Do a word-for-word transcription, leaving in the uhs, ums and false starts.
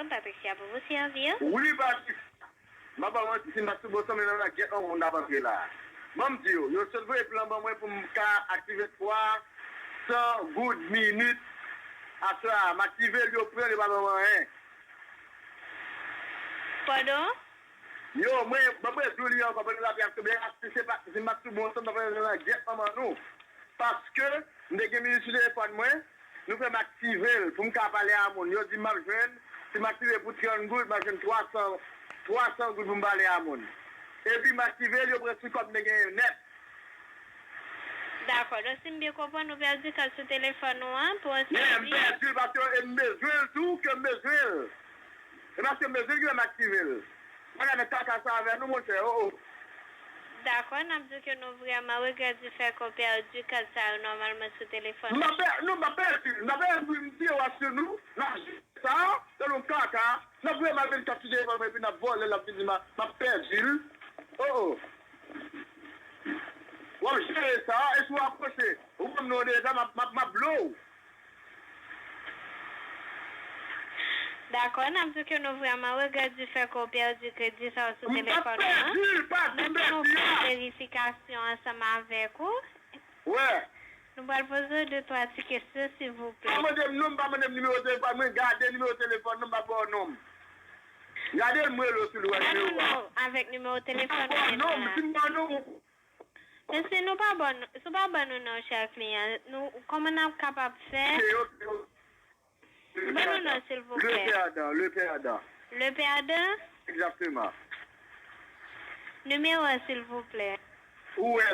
Patricia, pou vous servir. Wi, Patricia. M ap ba w manti, si m pa t sou bon sanm, nan lagyèt manman w m t ap antre la. Ban m di w, yo sot voye plan ban mwen pou m ka aktive twa san goud minit. Aswè a, m aktive l, yo pran l, yo pa ban mwen anyen. Padon? Yo, mwen, ban mwen di w li ankò, pandan l ap ap tonbe, si se pa, si m pa t sou bon sanm, m t ap antre nan lagyèt manman nou. Paske, m te gen minit sou telefòn mwen, nou fè m aktive l pou m ka pale a moun. Yo di m ap jwenn, si m aktive pou trant goud, m ap jwenn twa san, twa san goud pou m pale a moun. Epi m aktive l, yo pran sou kòb m te genyen nèt. Dakò. Donk, si m byen konprann, ou pèdi kal sou telefòn ou an pou yon sèl bi? Men, m pèdi l paske e m bezwen l tou, ke m bezwen l. E paske m bezwen l ki fè m aktive l. Pa gade kaka sa avè nou, monchè, o, o. Dakò, n ap di ke nou vrèman regrèt di fè ke w pèdi kal sa yo nòmalman sou telefòn ou. M pa pè-, non, m pa pèdi l. M pa pèdi l, m di yo asou nou. N ap jere sa, se yon kaka. N ap voye m al vennkat sou telefòn mwen, epi n ap vòlè l, n ap vin di m a, m ap pèdi l. O, o. W ap jere sa, e si w apwoche, ou ban m non deja, m ap, m ap, m ap blo w. Dakò, n ap di ke nou vrèman regrèt di fè ke w pèdi kredi sa yo sou telefòn ou an. M pa pèdi l, pa di m pèdi a. Men nou fè yon verifikasyon ansanm avèk ou. Wè. Nou pral poze w de twa ti kesyon, silvouplè. Pa mande m non, m pa mande m nimewo telefòn mwen, gade nimewo telefòn nan, m pa ba w non m. Gade l, m rele w sou li, wè nimewo a. Ban nou non avèk nimewo telefòn ou. M pa ba w non m, si m ba w non m. Men si nou pa ban nou, si w pa ban nou non, chè kliyan, nou, kòman n ap kapab fè? Ok, ok, ok. Ban nou non, silvouplè. Le perdant, le perdant. Le perdant? Exactement. Nimewo an, silvouplè. Ou wè.